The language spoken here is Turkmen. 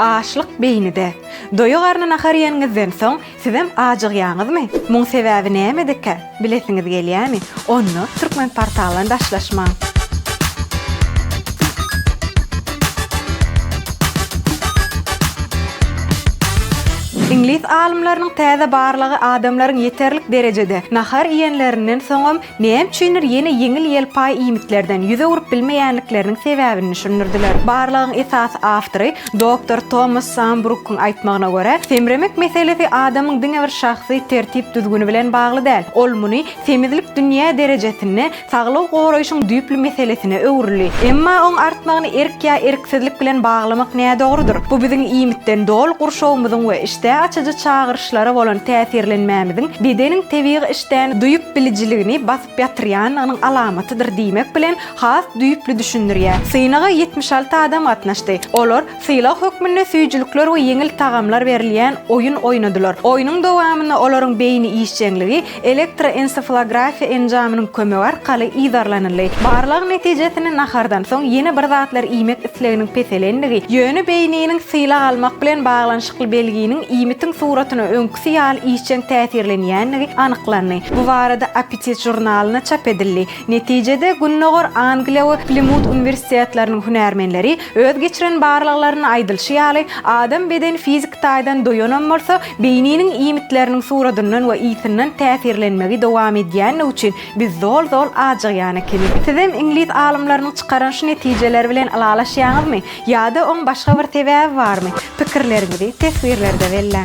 Açlyk beýnide. Doýa garny nahar iýeniňizden soň, sizem ajygýaňyzmy? Muň sebäbi nämedekä? Bilesiňiz gelýämi? Onda Türkmenportaldan daşlaşmaň! Iňlis alymlarynyň täze barlagy adamlaryň ýeterlik derejede nahar iýenlerinden soňam Näme üçindir ýene ýeňil-ýelpaý iýmitlerden ýüz öwrüp bilmeýänlikleriniň sebäbini düşündirdiler. Barlagyň esasy awtory doktor Tomas Sambrukyň aýtmagyna görä, semremek meselesi adamyň diňe bir şahsy tertip-düzgüni bilen bagly däl. Ol muny semizlik dünýä derejesinde saglygy goraýşyň düýpli meselesine öwrüldi. Emma oň artmagyny erk ýa erksizlik bilen baglamak nädogrudyr. Bu biziň iýmitden doly gurşawymyzyň we işdä açyjy çagyryşlara bolan täsirlenmämiziň bedeniň tebigy işdäni duýup bilijiligini basyp ýatyrýanlygynyň alamatydyr diýmek bilen has düýpli düşündirýär. Synaga 76 adam gatnaşdy. Olar sylag hökmünde süýjülikler we ýeňil tagamlar berilýän oýun oýnadylar. Oýnuň dowamynda olaryň beýni işjeňligi elektroensefalografiýa enjamynyň kömegi arkaly yzarlanyldy. Barlag netijesinde nahardan soň ýene bir zatlar iýmek isleginiň peselendigi, ýöne beýniniň sylag almak bilen baglanyşykly belginiň iýmitiň suratyna öňküsi ýaly işjeň täsirlenýändigi anyklandy. Bu barada Appetit žurnalynda çap edildi. Netijede, Gündogar Angliýa we Plimut uniwersitetleriniň hünärmenleri öz geçiren barlaglarynda aýdylyşy ýaly, adam bedeni fiziki taýdan doýanam bolsa, beýniniň iýmitleriniň suradyndan we ysyndan täsirlenmegi dowam edýänligi üçin biz zol-zol ajygýan ekenik. Sizem iňlis alymlarynyň çykaran şu netijeleri bilen ylalaşýaňyzmy? Ýa-da oň başga bir sebäbi barmy? Pikirleriňizi teswirlerde belläň.